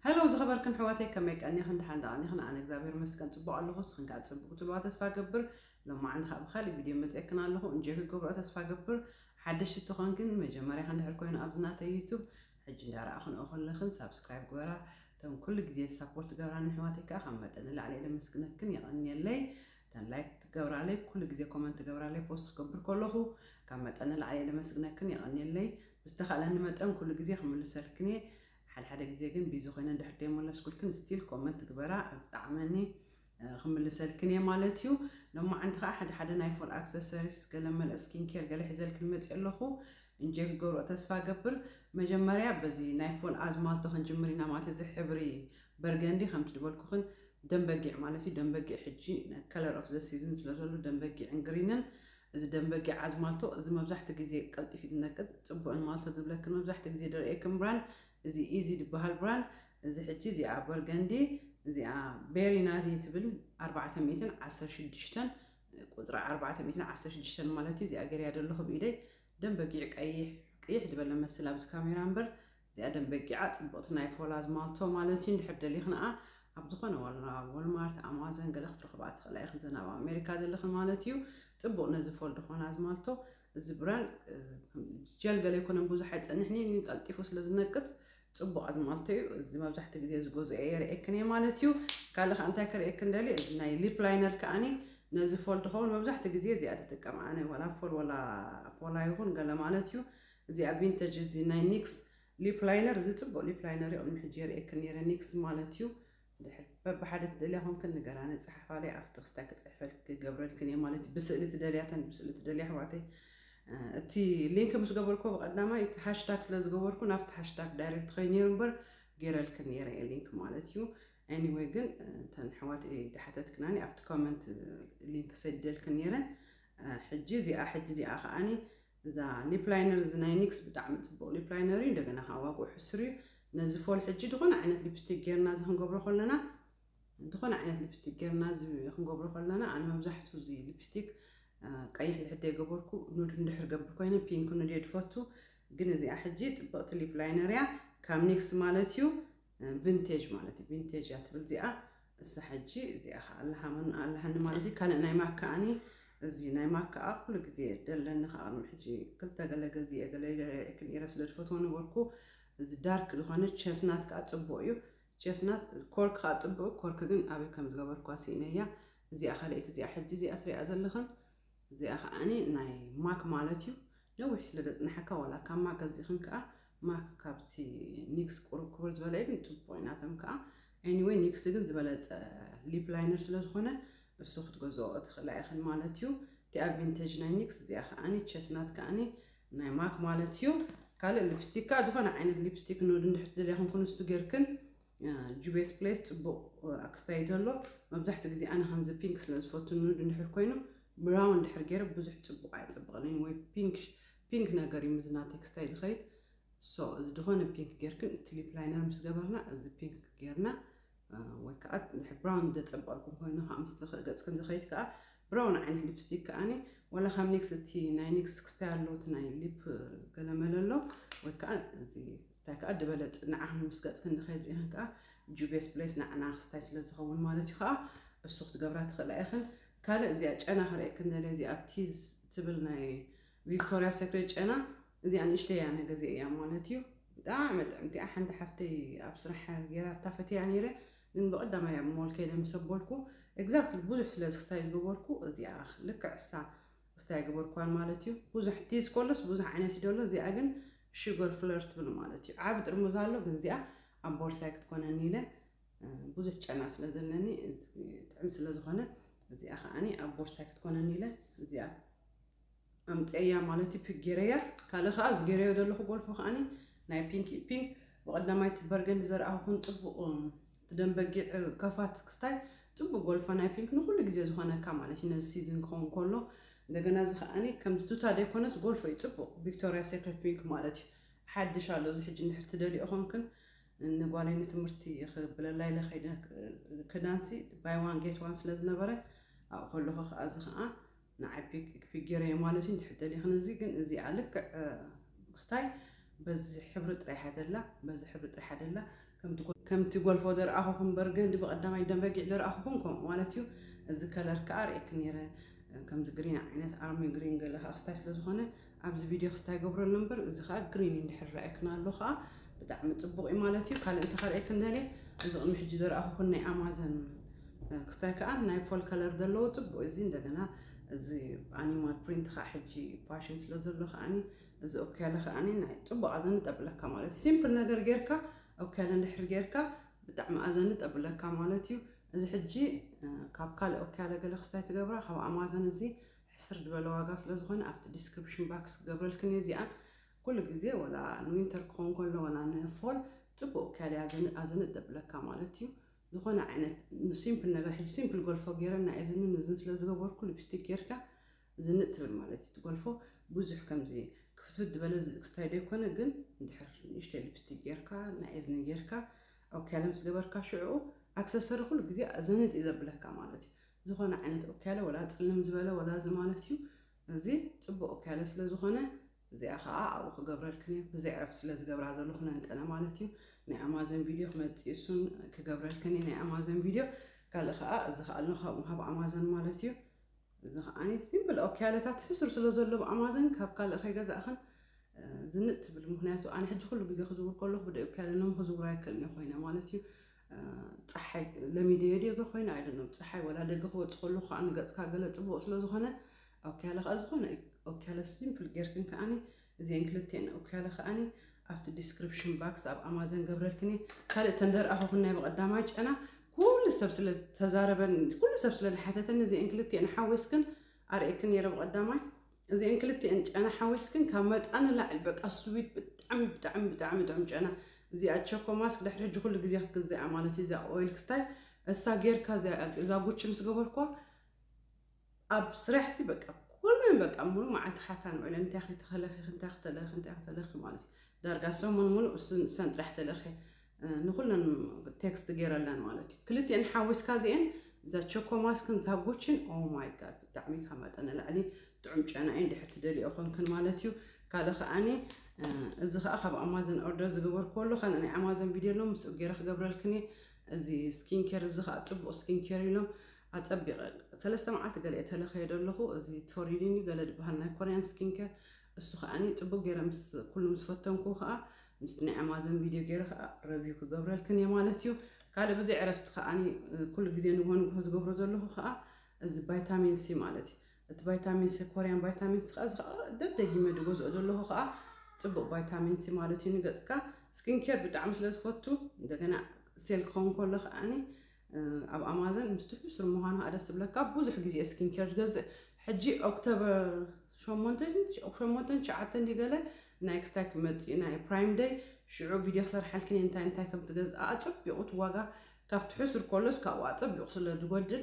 ሄሎ ዝኸበርክን ኣሕዋተይ፣ ከመይ ቀኒኽን? ደሓን ዶ ቀኒኽን? ኣነ እግዚኣብሔር ይመስገን ጽቡቕ ኣለኹ። ንስኽን ከኣ ጽቡቕ ክትብልዋ ተስፋ ገብር። ሎማዓንቲ ከኣ ብኻልእ ቪድዮ መጺኤክን ኣለኹ። እንጆይ ክትገብርኦ ተስፋ ገብር። ሓደሽቲ ተኾንክን መጀመርያኽን ድሕር ኮይኑ ኣብዚ ናተይ ዩቱብ ሕጂ እንዳረኣኽንኦ ከለኽን ሳብስክራይብ ግበራ። እተን ኩሉ ግዜ ሳፖርት ገብራኒ ኣሕዋተይ ከኣ ካብ መጠን ንላዕሊ እየ ለመስግነክን፣ የቐንየለይ። እተን ላይክ ትገብራለይ፣ ኩሉ ግዜ ኮመንት ትገብራለይ፣ ፖስት ክገብር ከለኹ ካብ መጠን ንላዕሊ እየ ለመስግነክን፣ የቐንየለይ። ብዝተኻእለኒ መጠን ኩሉ ግዜ ክምልሰልክን እየ። ሓደ ሓደ ግዜ ግን ቢዚ ኮይነ እንድሕር ደይመለስኩልክን ስቲል ኮመንት ግበራ፣ ኣብ ዝጠዓመኒ እ፣ ክምልሰልክን እየ ማለት እዩ። ሎማዓንቲ ከዓ ሓደ ሓደ ናይ ፎል ኣክሰሰሪስ፣ ገለ መለ ስኪን ኬር ገለ ሒዘልክን መፅእ ኣለኹ። እንጆይ ክገብሮ ተስፋ ገብር። መጀመርያ በዚ ናይ ፎል ኣዝማልቶ ክንጅምር ኢና ማለት፣ እዚ ሕብሪ በርገንዲ ከምቲ ዝበልኩኽን ደም በጊዕ ማለት እዩ። ደም በጊዕ ሕጂ ከለር ኦፍ ዘ ሲዝን ስለ ዘሎ ደም በጊዕን ግሪንን፣ እዚ ደም በጊዕ ኣዝማልቶ እዚ መብዛሕትኡ ግዜ ቀልጢፊ ዝነቅፅ ፅቡቕን ማልቶ ዝብለክን መብዛሕትኡ ግዜ ደርእየክን ብራንድ እዚ ኢዚ ዝበሃል ብራንድ። እዚ ሕጂ እዚኣ በርገንዲ፣ እዚኣ ቤሪ ናቲ ትብል ኣርባዕተ ሚእትን ዓሰርተ ሽዱሽተን፣ ቁፅራ ኣርባዕተ ሚእትን ዓሰርተ ሽዱሽተን ማለት እዩ። እዚኣ ገርያ ዘለኹ ብኢደይ ደም በጊዕ ቀይሕ ቅይሕ ዝበለ መስል ኣብዚ ካሜራ እምበር እዚኣ ደም በጊዓ ፅቡቕቲ ናይ ፎል ኣዝማልቶ ማለት እዩ። እንድሕር ደሊኽንኣ ኣብ ዝኾነ ዋላ ወልማርት፣ ኣማዘን ገለ ክትረኽባ ትኽእላ ኢኽን፣ ዘን ኣብ ኣሜሪካ ዘለኽን ማለት እዩ። ፅቡቕ ነዚ ፎል ዝኾነ ኣዝማልቶ። እዚ ብራንድ እ፣ ጀል ገለ ኣይኮነን ብዙሕ ኣይፀንሕን እዩ፣ ግን ቀልጢፉ ስለ ዝነቅፅ ፅቡቕ ኣዝማልቶ እዩ። እዚ መብዛሕትኡ ግዜ ዝገዝኦ እየ የርእየክን እየ ማለት እዩ። ካልእ ከዓ እንታይ ከርእየክን ደሊ፣ እዚ ናይ ሊፕ ላይነር ከዓኒ ነዚ ፎል ድኸውን መብዛሕትኡ ግዜ እዚኣ ትጥቀም ኣነ፣ ዋላ ፎል ዋላ ፎላ ይኹን ገለ ማለት እዩ። እዚኣ ቪንተጅ፣ እዚ ናይ ኒክስ ሊፕ ላይነር፣ እዚ ፅቡቕ ሊፕ ላይነር እዩ። ቅድሚ ሕጂ የርእየክን ነይረ ኒክስ ማለት እዩ። ድሕር በብሓደ ትደልያ ኮንክን ንገራኒ፣ ጽሓፋለይ ኣብቲ ክስታይ ክጽሕፈልክ ክገብረልክን እየ ማለት እዩ። ብስእሊ ትደልያተን ብስእሊ ትደልያ ኣሕዋተይ፣ እ፣ እቲ ሊንክ ምስ ገበርኩ ብቐዳማይ እቲ ሃሽታግ ስለ ዝገበርኩ ናብቲ ሃሽታግ ዳይሬክት ኸይኑ ነይሩ እምበር ገይረልክን ነይረ እየ ሊንክ ማለት እዩ። ኤኒወይ ግን፣ እ፣ እተን ኣሕዋተይ ድሓተትክናኒ ኣብቲ ኮመንት፣ እ፣ ሊንክ ሰዲደልክን ነይረ። እ፣ ሕጂ እዚኣ፣ ሕጂ እዚኣ ከኣኒ እዛ ሊፕ ላይነር፣ እዚ ናይ ኒክስ ብጣዕሚ ጽቡቕ ሊፕ ላይነር እዩ። እንደገና ከዓ ዋግኡ ሕሱር እዩ። ነዚ ፎል ሕጂ ዝኾነ ዓይነት ሊፕስቲክ ጌርና እዚ ክንገብሮ ከለና፣ ዝኾነ ዓይነት ሊፕስቲክ ጌርና እዚ ክንገብሮ ከለና፣ ኣነ መብዛሕትኡ እዚ ሊፕስቲክ፣ አ፣ ቀይሕ እንድሕር ዘይገበርኩ፣ ኑድ እንድሕር ገብር ኮይነ፣ ፒንክ ኑድ እየ ዝፈቱ። ግን እዚኣ ሕጂ ጽብቕቲ ሊፕ ላይነር እያ፣ ካብ ኒክስ ማለት እዩ። እ፣ ቪንቴጅ ማለት እዩ። ቪንቴጅ እያ ትብል እዚኣ። እሳ ሕጂ እዚኣ ኸዓ ኣለሃመን-፣ ኣለሃኒ ማለት እዩ። ካልእ ናይ ማክ ከዓኒ፣ እዚ ናይ ማክ ከዓ ኩሉ ግዜ ደለኒ፣ ከዓ ቅድሚ ሕጂ ክልተ ገለ ገዚኤ፣ ገለ ሪኤክን ኢረ ስለ ዝፈትዎ ነበርኩ። እዚ ዳርክ ዝኾነ ቸስናት ከዓ ጽቡቕ እዩ። ቸስናት ኮርክ ከኣ ጽቡቕ፣ ኮርክ ግን ኣበይ ከም ዝገበርኳ ስኢነያ። እዚኣ ካልኣይቲ፣ እዚኣ ሕጂ እዚኣ ትሪኣ ዘለኽን፣ እዚኣ ከኣኒ ናይ ማክ ማለት እዩ። ነዊሕ ስለ ዘጽንሓካ፣ ዋላ ካብ ማክ ገዚእኽን ከኣ፣ ማክ ካብቲ ኒክስ ቁሩብ ክብር ዝበለ እዩ፣ ግን ጽቡቕ እዩ ናቶም ከኣ። ኤኒወይ፣ ኒክስ ግን ዝበለጸ ሊፕ ላይነር ስለ ዝኾነ፣ እሱ ክትገዝኦ ትኽእላ ኢኽን ማለት እዩ። እቲኣ ቪንቴጅ ናይ ኒክስ፣ እዚኣ ከኣኒ ቸስናት ከኣኒ ናይ ማክ ማለት እዩ። ካልእ ሊፕስቲክ ከኣ፣ ዝኾነ ዓይነት ሊፕስቲክ ኑድ እንድሕር ትደልያ፣ ክንኩን ንሱ ጌርክን፣ እ፣ ጁቤስ ፕሌስ ጽቡቕ፣ እ፣ ኣክስታይ ዘሎ። መብዛሕትኡ ግዜ ኣነ ከምዚ ፒንክ ስለ ዝፈቱ፣ ኑድ እንድሕር ኮይኑ፣ ብራውን እንድሕር ገይረ ብዙሕ ጽቡቕ ኣየጸብቐንን፣ ወይ ፒንክ፣ ፒንክ ነገር እዩ ምስዚ ናተይ ክስታይ ዝኸይድ። ሶ፣ እዚ ዝኾነ ፒንክ ጌርክን፣ እቲ ሊፕ ላይነር ምስ ገበርና፣ እዚ ፒንክ ጌርና፣ እ፣ ወይ ከኣ እንድሕር ብራውን ዘጸብቐልኩም ኮይኑ፣ ከኣ ምስቲ ገጽክን ዝኸይድ ከኣ፣ ብራውን ዓይነት ሊፕስቲክ ከኣኒ፣ ዋላ ካብ ኒክስ፣ እቲ ናይ ኒክስ ክስታይ ኣሎ፣ እቲ ናይ ሊፕ ገለመለ ኣሎ፣ ወይ ከኣ እዚ ክስታይ ከኣ ዝበለጸ ንዓኽን ምስ ገጽክን ዝኸይድ ርኢኽን ከኣ ጁቤስ ፕሌስ ንዓና ክስታይ ስለ ዝኸውን ማለት እዩ ከኣ እሱ ክትገብራ ትኽእላ ኢኽን። ካልእ እዚኣ ጨና ክርእየክን ደልየ፣ እዚኣ ቲዝ ትብል ናይ ቪክቶርያ ሴክሬት ጨና፣ እዚኣ ንእሽተይ እያ፣ ነገዜ እያ ማለት እዩ። ብጣዕሚ ጥዕምቲ እያ። ሓንቲ ሓፍተይ ኣብ ስራሕ ገይራታ ፈትያ ነይረ፣ ግን ብቐዳማይ ኣብ ሞል ከይደ ምስ ኣበልኩ፣ ኤግዛክትሊ ብዙሕ ስለ ክስታይ ዝገበርኩ፣ እዚኣ ልክዕ እሳ ክስታይ ኣይገበርኳን ማለት እዩ። ብዙሕ ቲዝ ኮለስ ብዙሕ ዓይነት እዩ ደሎ፣ እዚኣ ግን ሹገር ፍለር ትብል ማለት እዩ። ዓቢ ጥርሙዝ ኣሎ፣ ግን እዚኣ ኣብ ቦርሳይ ክትኮነኒ ኢለ፣ እ፣ ብዙሕ ጨና ስለ ዘለኒ፣ እዚ ጥዕም ስለ ዝኾነ፣ እዚኣ ከኣኒ ኣብ ቦርሳይ ክትኮነኒ ኢለ፣ እዚኣ ኣምፀያ ማለት እዩ። ፒንክ ጌረያ። ካልእ ከኣ ዝጌረዮ ዘለኹ ጎልፎ ከኣኒ ናይ ፒንክ እዩ። ፒንክ ብቐዳማይ እቲ በርገንዲ ዘርኣኹን ጽቡቕ፣ እቲ ደም በጊዕ ከፋት ክስታይ ጽቡቕ ጎልፎ ናይ ፒንክ ንኹሉ ግዜ ዝኾነካ ማለት እዩ። ነዚ ሲዝን ክኸውን ከሎ፣ እንደገና እዚ ከኣኒ ከምዚ ቱታ ደይኮነስ ጎልፎ እዩ ጽቡቕ። ቪክቶርያ ሴክሬት ፒንክ ማለት እዩ። ሓድሽ ኣሎ፣ እዚ ሕጂ እንድሕር ትደልዮ ኾንክን፣ ንጓለይ ንትምህርቲ ክብለላ ኢለ ከይደ፣ ክዳንሲ ባይ ዋን ጌት ዋን ስለ ዝነበረ፣ ኣብኡ ከለኹ ከኣ እዚ ከኣ ንዓይ ፒክ፣ ፒክ ገይረዮ ማለት እዩ። እንድሕር ደሊኽን እዚ ግን እዚኣ ልክዕ፣ እ፣ ክስታይ በዚ ሕብሪ ጥራይ ሓደላ፣ በዚ ሕብሪ ጥራይ ሓደላ። ከምቲ ጎልፎ ደርኣኹኹም በርገንዲ ብቐዳማይ ደንበጊዕ ደርኣኹኹም ከምኡ ማለት እዩ። እዚ ከለር ከዓ ርእየክ ነይረ። ከምዚ ግሪን ዓይነት ኣርሚ ግሪን ገለ ከዓ ክስታይ ስለ ዝኾነ ኣብዚ ቪድዮ ክስታይ ገብረሉ እምበር እዚ ከዓ ግሪን እንድሕር ርኣየክና ኣሎ ከዓ ብጣዕሚ ፅቡቕ እዩ ማለት እዩ። ካልእ እንታይ ከርእየክ እንደልየ እዚ ቅድሚ ሕጂ ደርኣኹኹን ናይ ኣማዘን ክስታይ ከዓ ናይ ፎል ከለር ዘለዎ ፅቡቕ እዚ እንደገና እዚ ኣኒማል ፕሪንት ከዓ ሕጂ ፋሽን ስለ ዘሎ ከዓኒ እዚ ኦክያለ ከዓኒ ናይ ፅቡቕ ኣዘንጠብለካ ማለት እዩ። ሲምፕል ነገር ጌርካ ኦክያለ እንድሕር ጌርካ ብጣዕሚ ኣዘንጠብለካ ማለት እዩ። እዚ ሕጂ ካብ ካልእ ኦክያለ ገለ ክስታይ ትገብራ ካብ ኣማዘን እዚ ሕስር ዝበለ ዋጋ ስለ ዝኾነ ኣብቲ ዲስክሪፕሽን ባክስ ክገብረልክን እየ እዚኣ ኩሉ ግዜ ወላ ንዊንተር ክኸውን ከሎ ወላ ንፎል ፅቡቅ ኦክያለ ኣዘንጠብለካ ማለት እዩ። ዝኾነ ዓይነት ሲምፕል ነገር ሕጂ ሲምፕል ጎልፎ ገይረ ናይ እዝንን እዝን ስለ ዝገበርኩ ሊፕስቲክ ጌርካ ዝንጥ ትብል ማለት እዩ። ትጎልፎ ብዙሕ ከምዚ ክፍትፍት ዝበለ ክስታይ ዘይኮነ ግን እንድሕር ንእሽተይ ሊፕስቲክ ጌርካ ናይ እዝኒ ጌርካ ኦክያለ ምስ ገበርካ ሽዑ ኣክሰሰሪ ኩሉ ግዜ ዘንጥ እዩ ዘብለካ ማለት እዩ። ዝኾነ ዓይነት ኦክያለ ወላ ፅልም ዝበለ ወላ እዚ ማለት እዩ። እዚ ፅቡቅ ኦክያለ ስለ ዝኾነ እዚኣ ከዓ ኣብኡ ክገብረልክን እየ። ብዘይ ዕረፍቲ ስለ ዝገብራ ዘለኹ ነንቀነ ማለት እዩ። ናይ ኣማዘን ቪድዮ ክመፅእ እሱን ክገብረልክን እየ ናይ ኣማዘን ቪድዮ። ካልእ ከዓ እዚ ከዓ ኣሎ ካብኡ ካብ ኣማዘን ማለት እዩ። እዚ ከዓ ሲምፕል ኦክያለታት ሕሱር ስለ ዘሎ ብኣማዘን ካብ ካልእ ከይገዛእኽን ዝንጥ ትብል። ምክንያቱ ኣነ ሕጂ ኩሉ ግዜ ክዝውር ከለኹ ብደይ ኦክያለ ኖም ክዝውር ኣይክእልን እየ ኮይነ ማለት እዩ። ፀሓይ ለሚደዮ ደገ ኮይነ ኣይደኖም ፀሓይ ወላ ደገ ክወፅ ከለኹ ከዓ ንገፅካ ገለ ፅቡቅ ስለ ዝኾነ ኦክያለ ከዓ ዝኾነ ኦክያለ ሲምፕል ጌርክን ከዓኒ እዚአን ክልቲአን ኦክያለ ከዓኒ ኣብቲ ዲስክሪፕሽን ባክስ ኣብ ኣማዘን ገብረልክን እየ። ካልእ ተንደርኣኹክን ናይ ብቐዳማይ ጨና ኩሉ ሰብ ስለ ተዛረበን ኩሉ ሰብ ስለ ዝሓተተን እዚአን ክልቲአን ሓዊስክን ኣርእየክን ነይረ ብቐዳማይ። እዚአን ክልቲአን ጨና ሓዊስክን ካብ መጠን ላዕሊ በቃ ስዊት ብጣዕሚ ብጣዕሚ ብጣዕሚ ጥዑም ጨና። እዚኣ ቸኮ ማስክ ድሕሪ ሕጂ ኩሉ ግዜ ክትግዝኣ ማለት እዩ። እዚኣ ኦይል ክስታይ እሳ ጌርካ እዛ ጉቺ ምስ ገበርኳ ኣብ ስራሕ ሲ በቃ ኩለን በቃ ሙሉ መዓልቲ ሓታ ንውዕለ እንታይ ኺ ተኸለኺ እንታይ ክተለኺ እንታይ ክተለኺ ማለት እዩ። ዳርጋ ሰሙን ሙሉ እሰን ጥራሕ ተለኺ ንኩለን ቴክስት ገይረለን ማለት እዩ። ክልቲአን ሓዊስካ እዚአን እዛ ቸኮ ማስክን እዛ ጉችን ኦ ማይ ጋድ ብጣዕሚ ካብ መጠን ንላዕሊ ጥዑም ጨና እዩ። እንድሕር ትደልዮ ኮንክን ማለት እዩ። ካልእ ከዓኒ እዚ ከዓ ካብ ኣማዘን ኦርደር ዝገበርክዎ ኣሎ ካልእ ናይ ኣማዘን ቪድዮ ኣሎ ምስኡ ገይረ ክገብረልክን እየ። እዚ ስኪን ኬር እዚ ከዓ ፅቡቅ ስኪን ኬር ኢሎም ኣፀቢቐ ሰለስተ መዓልቲ ገለ እየ ተለኸየ ደለኹ። እዚ ቶሪሊኒ ገለ ዝበሃል ናይ ኮርያን ስኪን ኬር እሱ ከዓኒ ፅቡቅ ገይረ ምስ ኩሉ ምስ ፈተንኩ ከዓ ምስቲ ናይ ኣማዘን ቪድዮ ገይረ ከዓ ረቪው ክገብረልክን እየ ማለት እዩ። ካልእ ብዘይ ዕረፍቲ ከዓኒ ኩሉ ግዜ ንግሆ ንግሆ ዝገብሮ ዘለኹ ከዓ እዚ ቫይታሚን ሲ ማለት እዩ። እቲ ቫይታሚን ሲ ኮርያን ቫይታሚን ሲ ከዓ እዚ ከዓ ደደጊመ ድገዝኦ ዘለኹ ከዓ ፅቡቅ ቫይታሚን ሲ ማለት እዩ ንገፅካ። ስኪን ኬር ብጣዕሚ ስለ ዝፈቱ እንደገና ሴል ክኸውን ከሎ ከዓኒ ኣብ ኣማዘን ምስቲ ሕሱር ምዃኑ ከዓ ደስ ዝብለካ ብዙሕ ግዜ ስኪን ኬር ዝገዝእ ሕጂ ኦክቶበር ሸሞንተን ሸሞንተን ትሽዓተን ድዩ ገለ ናይ ክስታይ ክመፅእ ናይ ፕራይም ደይ ሽዑ ቪድዮ ክሰርሓልክን እየ እንታይ እንታይ ከም ትገዝኣ ኣፀቢቑ እቲ ዋጋ ካብቲ ሕሱር ከሎስ ካብኡ ኣፀቢቑ ስለ ዝጎድል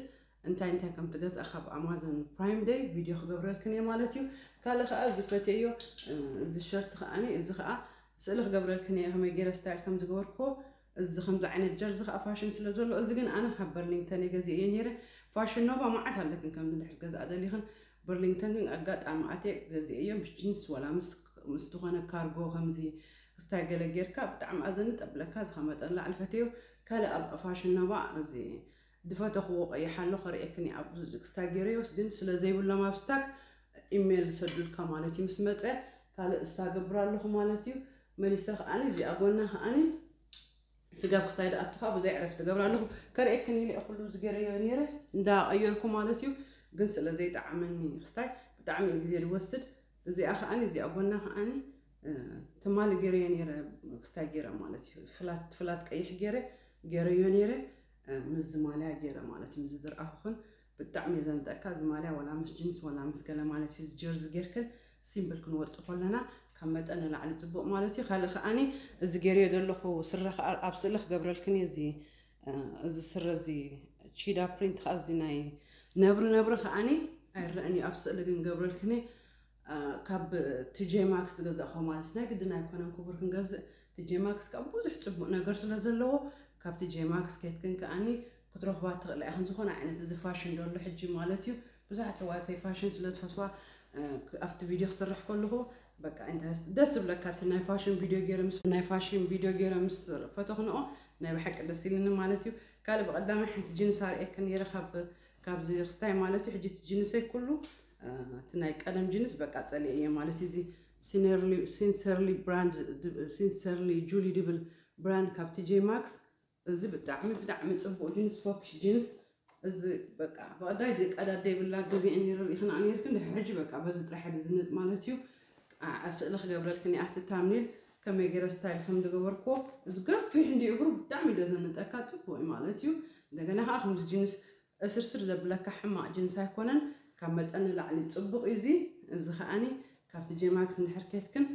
እንታይ እንታይ ከም ትገዝኣ ካብ ኣማዘን ፕራይም ደይ ቪድዮ ክገብረልክን እየ ማለት እዩ። ካልእ ከዓ ዝፈትየዮ እዚ ሸርት ከዓኒ እዚ ከዓ ስእሊ ክገብረልክን እየ ከመይ ገይረ ስታይል ከም ዝገበርክዎ እዚ ከምዚ ዓይነት ጀርዚ ከዓ ፋሽን ስለ ዘሎ እዚ ግን ኣነ ካብ በርሊንግተን እየ ገዚኤዮ ነይረ። ፋሽን ኖባ መዓት ኣለክን ከም ድሕር ገዝኣ ደሊኽን በርሊንግተን ግን ኣጋጣሚ ኣትየ ገዚኤዮ ምስ ጅንስ ወላ ምስ ምስ ዝኾነ ካርጎ ከምዚ ክስታይ ገለ ጌርካ ብጣዕሚ ኣዘንጥ ኣብለካ እዚ ከመጠን ላዕሊ ፈትዮ። ካልእ ኣብ ፋሽን ኖባ እዚ ዝፈተኽዎ ቀይሕ ኣሎ ከርእየክን እየ ኣብ ክስታይ ገይረዮስ ግን ስለ ዘይብሎም ኣብ ስታክ ኢሜል ዝሰዱልካ ማለት እዩ። ምስ መፀ ካልእ ስታ ገብር ኣለኹ ማለት እዩ። መሊሰ ከዓኒ እዚኣ ጎና ከዓኒ ስጋብ ክስታይ ድኣቱ ከዓ ብዘይ ዕረፍቲ ገብር ኣለኹ። ከርእየክን ኢለ ኩሉ ዝገረዮ ነይረ እንዳቀየርኩ ማለት እዩ። ግን ስለ ዘይጠዓመኒ ክስታይ ብጣዕሚ እዩ ግዜ ዝወስድ። እዚኣ ከዓኒ እዚኣ ጎና ከዓኒ ትማሊ ገይረዮ ነይረ። ክስታይ ገይረ ማለት እዩ። ፍላት ፍላት ቀይሕ ገይረ ገይረዮ ነይረ። ምስዚ ማልያ ገይረ ማለት እዩ። ምስዚ ዝርኣኹኽን ብጣዕሚ እየ ዘንጠካ። እዚ ማልያ ዋላ ምስ ጅንስ ዋላ ምስ ገለ ማለት እዩ። እዚ ጀርዚ ጌርክን ሲምብል ክንወጽእ ከለና ካብ መጠን ንላዕሊ ጽቡቕ ማለት እዩ። ካልእ ከዓኒ እዚ ገይረዮ ዘለኹ ስረ ከኣ ኣብ ስእሊ ክገብረልክን እየ። እዚ እዚ ስረ እዚ ቺዳ ፕሪንት ከኣ እዚ ናይ ነብሪ ነብሪ ከዓኒ ኣይረአን እዩ። ኣብ ስእሊ ግን ገብረልክን እየ። ካብ ቲጄ ማክስ ዝገዛእኹ ማለት ናይ ግድን ኣይኮነን ክቡር ክንገዝእ። ቲጄ ማክስ ካብ ብዙሕ ጽቡቕ ነገር ስለ ዘለዎ ካብ ቲጄ ማክስ ከይትክን ከዓኒ ክትረኽባ ትኽእላ ኢኽን። ዝኾነ ዓይነት እዚ ፋሽን ዘሎ ሕጂ ማለት እዩ። ብዙሓት ኣሕዋተይ ፋሽን ስለ ዝፈትዋ ኣብቲ ቪድዮ ክሰርሕ ከለኹ በቃ ኢንተረስት ደስ ዝብለካ እቲ ናይ ፋሽን ቪድዮ ገይረ ምስ ናይ ፋሽን ቪድዮ ገይረ ምስ ፈተኽንኦ ናይ ብሓቂ ደስ ኢልኒ ማለት እዩ። ካልእ ብቐዳማይ ሓንቲ ጅንስ ኣርእየክን ነይረ ካብ ካብዚ ክስታይ ማለት እዩ። ሕጂ እቲ ጅንሰይ ኩሉ እቲ ናይ ቀደም ጅንስ በቃ ጸሊኤ እየ ማለት እዩ። እዚ ሲንሰርሊ ብራንድ ሲንሰርሊ ጁሊ ድብል ብራንድ ካብ ቲጄ ማክስ። እዚ ብጣዕሚ ብጣዕሚ ጽቡቕ ጅንስ፣ ፎክሽ ጅንስ። እዚ በቃ ብቐዳይ ቀዳደ ይብላ ግዜ ነይሩ ርኢኽና ነይርክን ድሕሪ ሕጂ በቃ በዚ ጥራሕ ዝንጥ ማለት እዩ። ኣስእሊ ክገብረልክን ኣብቲ ታምኔል ከመይ ገይረ ስታይል ከም ዝገበርክዎ። እዚ ገፊሕ እንዲ እግሩ ብጣዕሚ ደ ዘንጠካ ጽቡቕ እዩ ማለት እዩ። እንደገና ከዓ ከምዚ ጅንስ እስርስር ዘብለካ ሕማቕ ጅንስ ኣይኮነን። ካብ መጠን ንላዕሊ ጽቡቕ እዩ እዚ። እዚ ከዓኒ ካብቲ ጄማክስ እንድሕር ኬትክን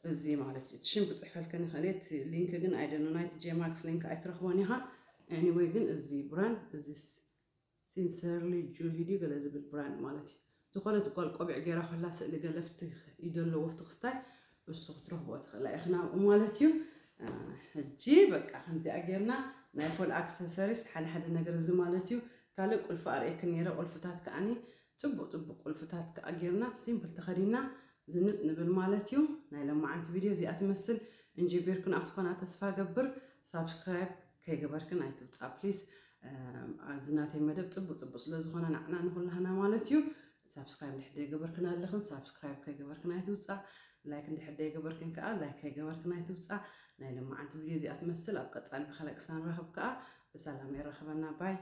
እዚ ማለት እዩ። እቲ ሽም ክጽሕፈልክን ይኽእል እየ። እቲ ሊንክ ግን ኣይደኖ ናይቲ ጄማክስ ሊንክ ኣይትረኽቦን ኢኻ። ኤኒወይ ግን እዚ ብራንድ እዚ ሲንሰርሊ ጁሊ ድዩ ገለ ዝብል ብራንድ ማለት እዩ። ዝኾነት ጓል ቆቢዕ ገይራ ከላ ስእሊ ገለፍቲ ይደለዎ ኣብቲ ክስታይ እሱ ክትረኽቦ ትኽእላ ኢኽና ማለት እዩ። ሕጂ በቃ ከምዚኣ ጌርና ናይ ፎል ኣክሰሰሪስ ሓደ ሓደ ነገር እዚ ማለት እዩ። ካልእ ቁልፊ ኣርእየክን ነይረ። ቁልፍታት ከዓኒ ጽቡቕ ጽቡቕ ቁልፍታት ከኣ ጌርና ሲምፕል ተኸዲና ዝንጥ ንብል ማለት እዩ። ናይ ለማዓንቲ ቪድዮ እዚኣ ትመስል። እንጀቢርክን ኣብ ዝኾና ተስፋ ገብር። ሳብስክራይብ ከይገበርክን ኣይትውጻ ፕሊስ። እዚ ናተይ መደብ ጽቡቕ ጽቡቕ ስለ ዝኾነ ንዓና ንኹላህና ማለት እዩ። ሳብስክራይብ እንድሕር ዘይገበርክን ኣለኽን ሳብስክራይብ ከይገበርክን ኣይትውጻ። ላይክ እንድሕር ዘይገበርክን ከኣ ላይክ ከይገበርክን ኣይትውጻ። ናይ ለማዓንቲ ቪድዮ እዚኣ ትመስል። ኣብ ቀጻሊ ብኻልእ ክሳብ ንራኸብ ከኣ ብሰላም የራኽበና። ባይ።